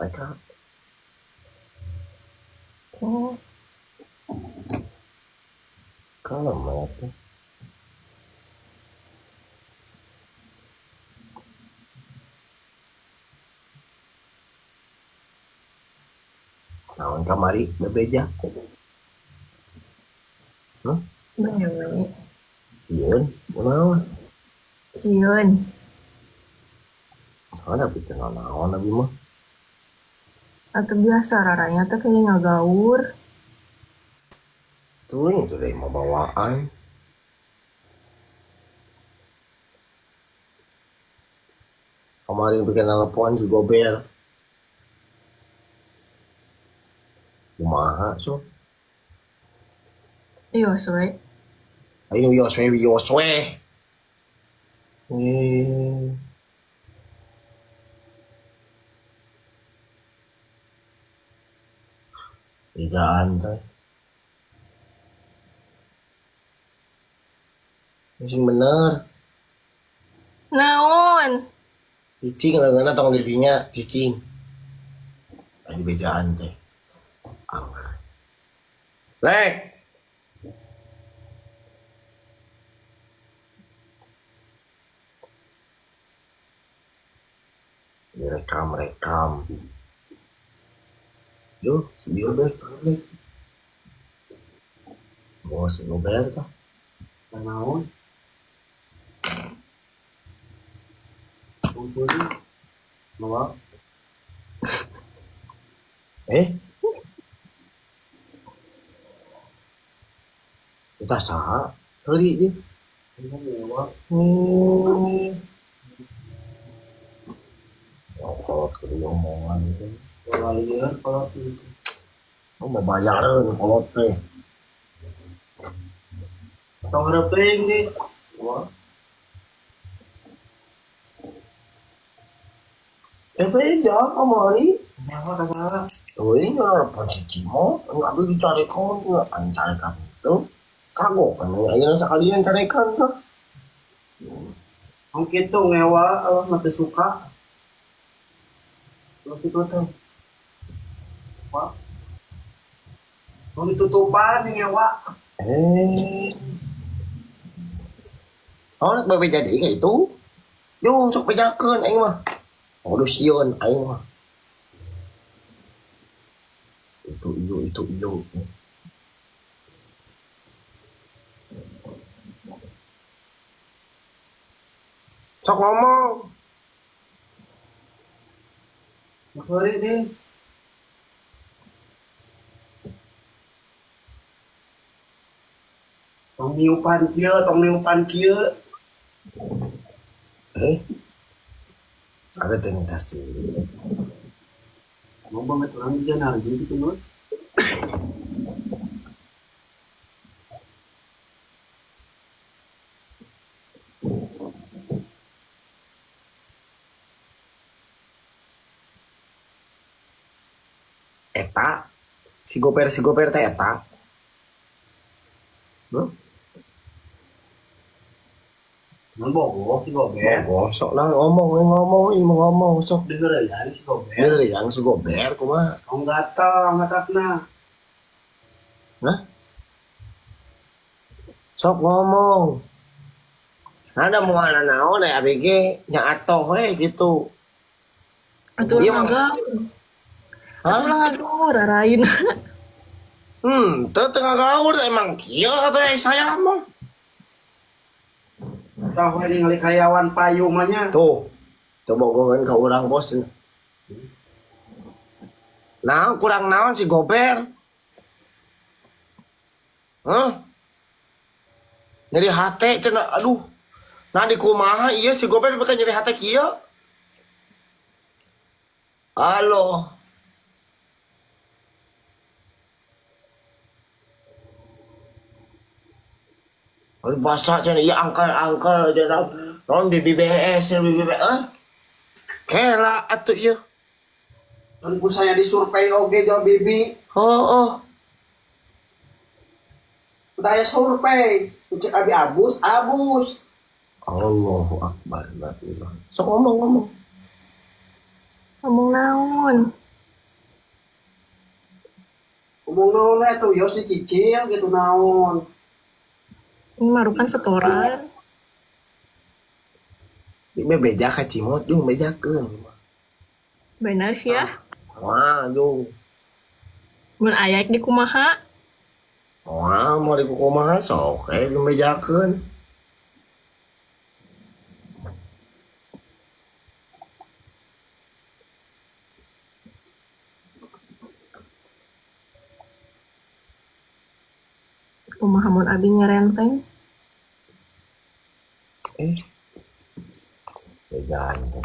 Mereka. Oh, Kalem ya tuh. Naon kamari bebeja? Huh? Bener. Sieun, kunaon? Sieun. Soalnya abi teu naon abi mah. Atau biasa raranya tuh kayak ngagaur. Tuh itu deh mau bawaan. Kemarin bikin telepon si Gober. Kumaha so? Iya, we. Ayo wios we wios we. Ijaan teh. Sing bener. Naon? Cicing leungeunna tong dirinya cicing. Ayo bejaan teh. Angger. Lek. Direkam-rekam. Yo, si ieu deh, deh. Bos, gober tuh. Naon? Usul Bawa. Eh? Entah saha, seuri dia. Oh, kalau kudu omongan itu. Walieun kalau itu. Oh, mau bayaran kalau teh. Tong hareupeun deh. Wah. Eh beda kamari. Salah ka salah. Tuh ini harapan si Cimo, nggak dicarekan, ngapain carekan itu? Kagok kan, ayeuna sekalian carekan tuh. Mungkin tuh ngewa Allah mah teu suka. Kalau kitu teh. Wah. Mau ditutupan ngewa. Eh. Oh, nak bebeja deui ka itu. Jung sok bejakeun aing mah. Waduh sieun aing mah. Itu iyo, itu iyo. Sok ngomong. Sorry deh. Tong niupan kieu, tong niupan kieu. Eh. Ada tentasi. Mau banget orang juga nah gitu tuh. Eta si goper teh eta. Huh? Mun bogoh si Gober. Bogoh sok lah ngomong ngomong ieu ngomong sok. Deureuyan si Gober. Deureuyan si Gober kumaha? Tong gatel matakna. Hah? Sok ngomong. Ada moal naon aya abg nya atoh we gitu. Atuh Iya, Mang. ngagaur. Hah? Atuh ngagaur rarain. Teu teu ngagaur emang kieu atuh saya mah. Tahu we ningali karyawan payu mah nya. Tuh. Tuh bogoheun ka urang bos. Nah, kurang naon si Gober? Hah? Nyeri hate cenah aduh. Nah di kumaha ieu si Gober bukan nyeri hate kieu. Halo. Aduh, basah cenah ieu angkel-angkel cenah. Naon BBBS BBBS eh. Kela atuh ieu. Kan ku saya disurvei oge jauh bibi. Oh, oh. Udah aya survei. Cek abi abus, abus. Allahu akbar la ilaha. Sok ngomong-ngomong. Ngomong naon? Ngomong naon we atuh yos dicicil gitu naon. Ini marukan setoran. Di bebeja ka Cimot jung bejakeun. Benar sih ya. Wah, jung. Mun aya di kumaha? Wah, mau dikukumaha sok we jung bejakeun. Kumaha mun abi nyerenteng? Eh. Bejaan teh.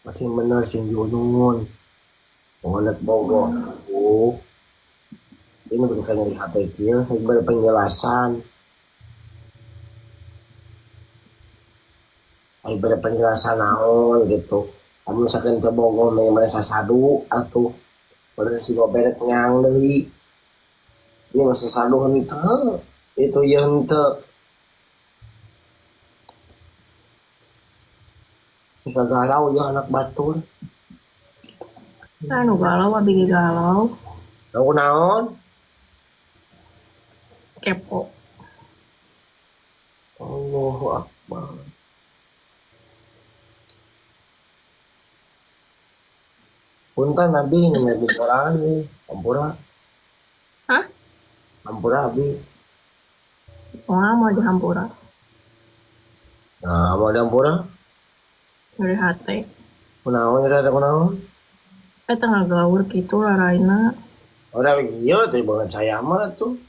Masih bener sing diunun. Mengenai bogoh. Oh. Ini bukan nyeri hati kieu, beri penjelasan. Ayo beri penjelasan naon gitu. Kamu misalkan teu bogoh mah sasadu atuh beri si goberet nyang deui. Ieu mah sasadu henteu. Itu ieu henteu. Jika galau ya anak batur. Anu galau abi ge galau. Naon naon? Kepo. Allahu Akbar. Punten abi ini nggak sorangan nih. Ampura. Hah? Ampura abi. Wah, mau dihampura. Nah, mau dihampura? Nyeri hati. Kunaon nyeri hate kunaon? Eta ngagaur gitu laraina. Udah kieu teh banget saya mah tuh.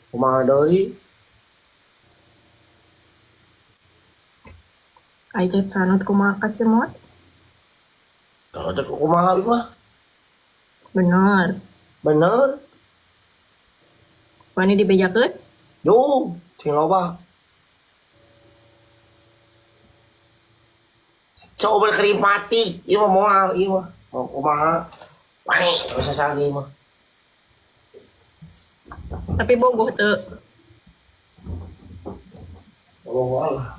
Kumaha deui? Ai cek sanut kumaha ka Cimot? Teu teh kumaha abi mah? Bener. Bener. Wani dibejakeun? Jung, sing loba. Coba kerimati, ieu mah moal ieu mah. Mau kumaha? Wani, usah sagi mah. Tapi bogoh teu. Moal lah.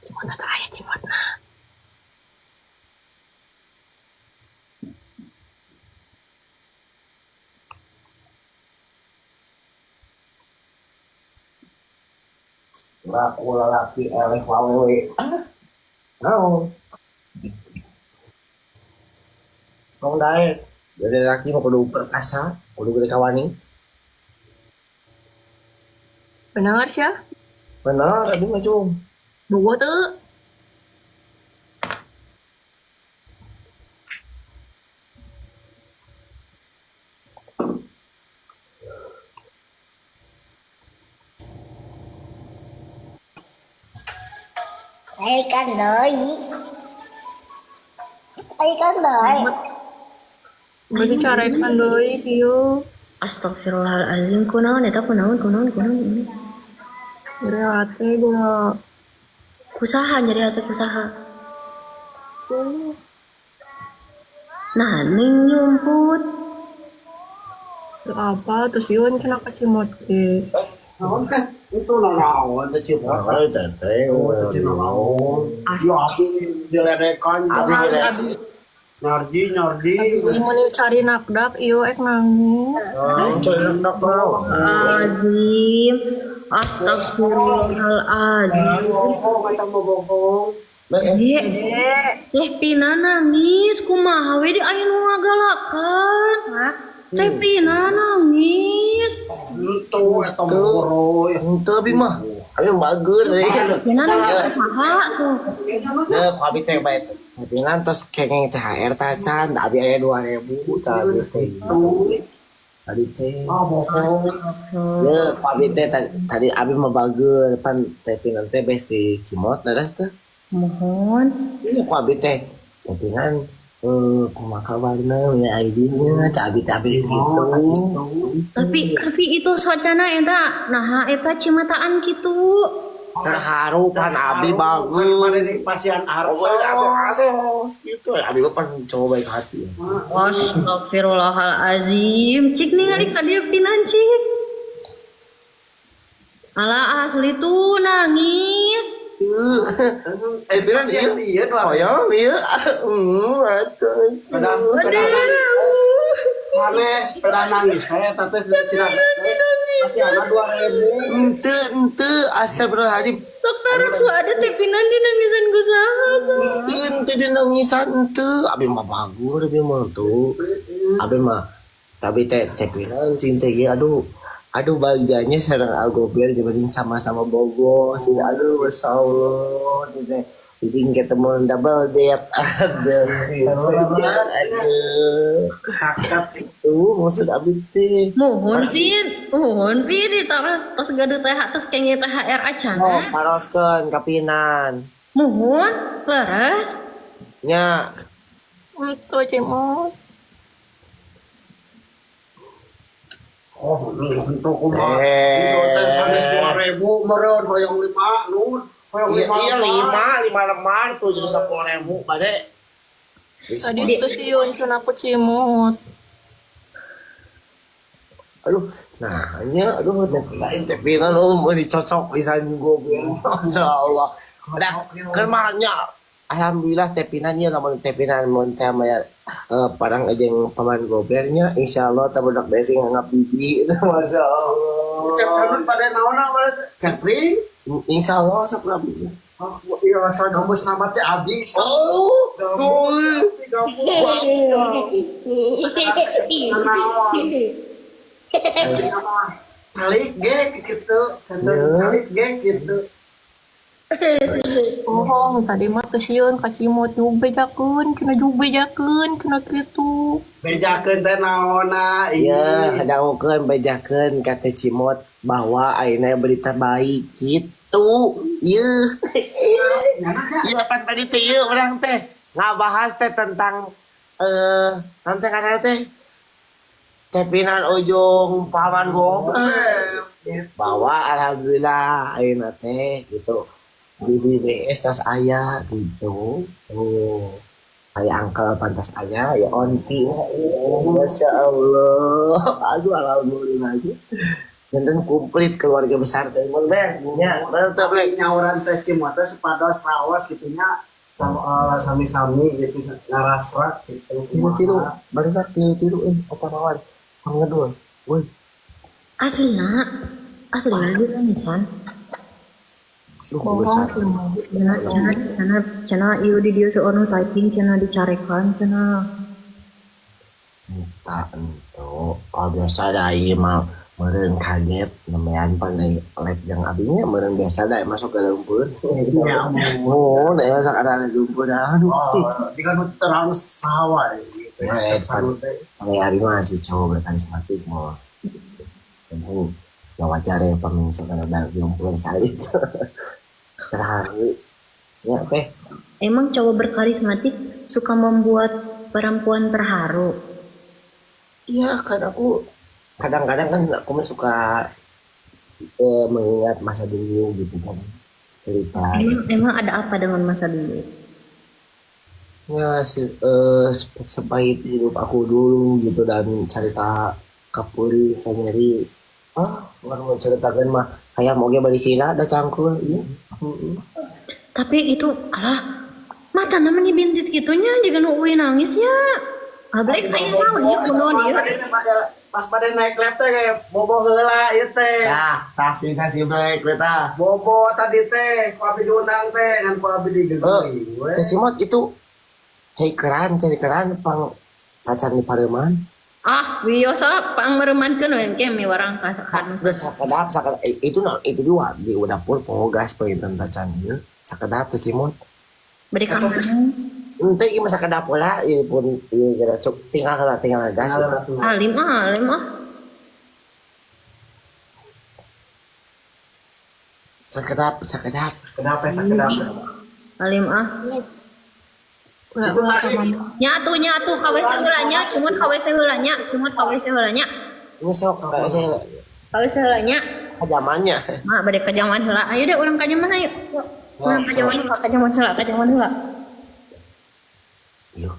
Cimotna teh aya Cimotna. Ngaku lalaki eleh wawewe. Ah. Naon? Tong daek. Jadi laki mah kudu perkasa, kudu gede kawani. Bener sih ya? Bener, abi mah cung. Bogoh teu. Ikan doi. Ikan doi. Berbicara ikan deui kieu. Astagfirullahalazim, kunaon eta kunaon kunaon kunaon. Nyeri hati gua. Kusaha nyeri hati kusaha. Nah, ning nyumput. Apa terus ieu cenah ka Cimot ge. Naon teh? Itu naon teh Cimot. Nah, teteh, Oh, teh naon. Ya abi diledekan Abi Abi Nyarji nyarji. mun cari nakdak ieu ek nangis. Oh, cari nak naon. Azim. Astagfirullahalazim. Bohong kata mau bohong. Eh, Teh Pina nangis kumaha we di aya nu ngagalakan. Hah? Teh Pina nangis. Itu eta moro. henteu abi mah. Abi mah bager teh. Pina nangis kumaha so. Ya, ku abi teh bae. Tapi tos kengeng THR tacan, abi aya 2000 tadi teh. Tadi teh. Ah bohong. Ya, ku abi teh tadi abi mah bager pan teh Pina teh bes di Cimot leres teh. Mohon. Iya, ku abi teh. Teh Pina kumaha kabarna nya ID-nya, teh abi teh abi gitu. Tapi itu socana eta naha eta cimataan kitu. Terharu pan abi bagus. Mana di pasian Oh, artos. gitu. Abi mah pan cowok baik hati ya. Astagfirullahalazim. Cik ningali ka dieu pinan cik. Alah asli tuh nangis. Eh, pinan Pasian iya. iya dua. Hoyong iya. Atuh. Pedang pedang nangis. Manes, pedang nangis. Kayak tante cina. Pasti anak 2000. Ente, ente, astagfirullahaladzim. Sok taruh ku ada teh pinan di nangisan ku saha sok. Ente, ente di nangisan, ente. Abi mah bagus, abi mah tuh. Abi mah, tapi teh, teh pinan cinta ya, aduh. Aduh bagjanya sareng Agober dibanding sama-sama Bogo sih. Aduh, Masya Allah. Teh. Jadi ketemu double date. Aduh. Aduh. Cakep. Tuh, maksud abi teh. Mohon Vin, mohon Vin di taras tos gaduh teh tos kenging THR acana. Oh, paroskeun ka Pinan. Mohon leres. Nya, Itu cimot. Oh, tentu kumaha. Eh. Itu teh sanes 2000 meureun hoyong lima nun. Hoyong iya, lima. iya lima, lima lembar tuh jadi 10.000 bade. Tadi itu sieun cenah aku cimot. Aduh, nah nya, aduh, lain teh Pinan, oh, mau dicocok pisan gue, Masya Allah. Nah, kan mah nya, alhamdulillah teh Pinan nya, lamun teh Pinan mun teh mah ya, parang aja yang paman gobernya, insya Allah teh budak besi nganggap bibi, Masya Allah. Cep kanun pada naon pada catering. Insya Allah sok lah. Oh, iya asal gambus nama teh abi. Oh, tuh. Gambus. Calik ge gitu, Ya. calik ge gitu. Bohong, tadi mah teu sieun ka cimot jubejakeun, cenah jubejakeun, cenah kitu. Bejakeun teh naonna Iya, dangukeun bejakeun ka Teh Cimot bahwa ayeuna berita baik gitu. Ieu. Iya pan tadi teh ieu urang teh ngabahas teh tentang nanti kana teh Teh Pinan ujung paman gober bahwa alhamdulillah ayeuna teh gitu di BBS tas aya gitu. Oh. Aya angkel pantas aya ya onti. Oh, Masya Allah. Aduh alhamdulillah. Janten komplit keluarga besar teh mun beh nya bener teh Tapi Blek. nyauran teh Cimot teh supados raos gitu nya sama sami-sami gitu ngarasrak gitu. Tiru-tiru barudak tiru-tiru euy eta mawan tong ngedul. Woi, Aslina, aslina di nangisan. duh, Bohong geus. cimot. Cenah cenah cenah cenah ieu di dieu seueur nu typing cenah dicarekan cenah. Tak ento. Oh biasa dah ieu mah meureun kaget nemean pan live jeung abinya meureun biasa dah masuk ke lumpur. Ya Oh, dah masuk ada lumpur aduh. Oh, jika nu terang saha wae gitu. Nah, Cep teh. Pakai abi mah si cowok berkarismatik mau. Tentu ya wajar ya pemirsa karena udah lumpur salit. Terharu. Ya teh. Emang cowok berkarismatik suka membuat perempuan terharu. Iya kan aku kadang-kadang kan aku mah suka mengingat masa dulu gitu kan cerita. Emang ada apa dengan masa dulu? Ya sepahit hidup aku dulu gitu dan cerita kapuri kanyeri ah orang mau ceritakan mah kayak mau ge bari sila da cangkul ieu. Heeh. Tapi itu alah mata namanya bintit gitunya juga nu uwi nangisnya. Ablek aya naon ieu kunaon ieu? Pas pada naik lab teh kayak bobo heula ieu teh. Nah, saksina si Black beta. Bobo tadi teh ku abi diundang teh ngan ku abi digeugeuy we. Teh Cimot itu cai keran pang tacan di pareuman. Ah, wios pangmereumankeun we engke mi warang ka kan. Udah sakedap sakedap itu nah itu dua di dapur poho gas penginten tacan ieu sakedap Teh Cimot. Beri kamar. Ente ieu mah sakedap heula ieu pun ieu kira cuk tinggal heula tinggal gas itu. Alim ah, alim ah. Sakedap sakedap. Kenapa ya sakedap? Alim ah. Ulah Itu ulah tadi. ka mana. Nya atuh nya atuh ka WC heula nya, cuma ka WC heula nya, cuma ka WC heula nya. Ini sok saya Ka WC heula nya. Kajamannya. Mak bade kajaman heula. Ayo deh urang kajaman ayo. Urang kajaman heula, kajaman heula, kajaman heula. Iya.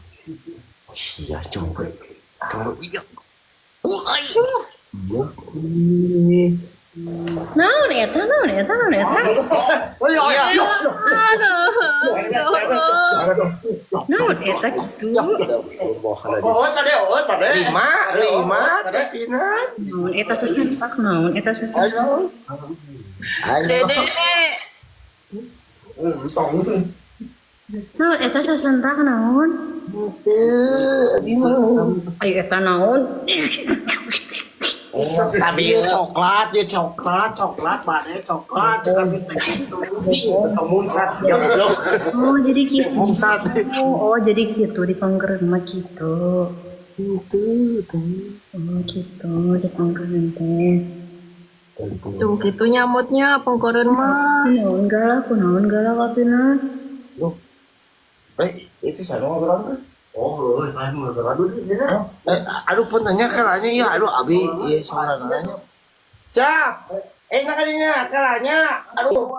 Iya, coba. Coba iya. Kuai. Iya. Naon eta, naon eta, naon eta? Oh iya, iya. Naon eta kitu? Oh, tadi, oh, tadi. Lima, lima, tapi nah. Naon eta sesentak, naon eta sesentak. Ayo. Ayo. Dede. Tong. Naon eta sesentak naon? Teu, abi mah. Ayo eta naon? Tapi Iya coklat, ya coklat, coklat, bade coklat, coklat gitu. Mungsat sia goblok. Oh, jadi gitu. Mungsat. Oh, jadi gitu di pangkereun mah gitu. Teu, teu. Oh, gitu di pangkereun teh. Tuh gitu nyamutnya pengkoreun mah. Kunaon galak, kunaon galak apina? Loh. Eh, itu saya ngobrol. Oh, tadi mau beradu ya. Eh, aduh puntennya kalanya ya, aduh abi, iya soalnya kalanya. Siap. Eh, nak kalinya, kalanya. Aduh.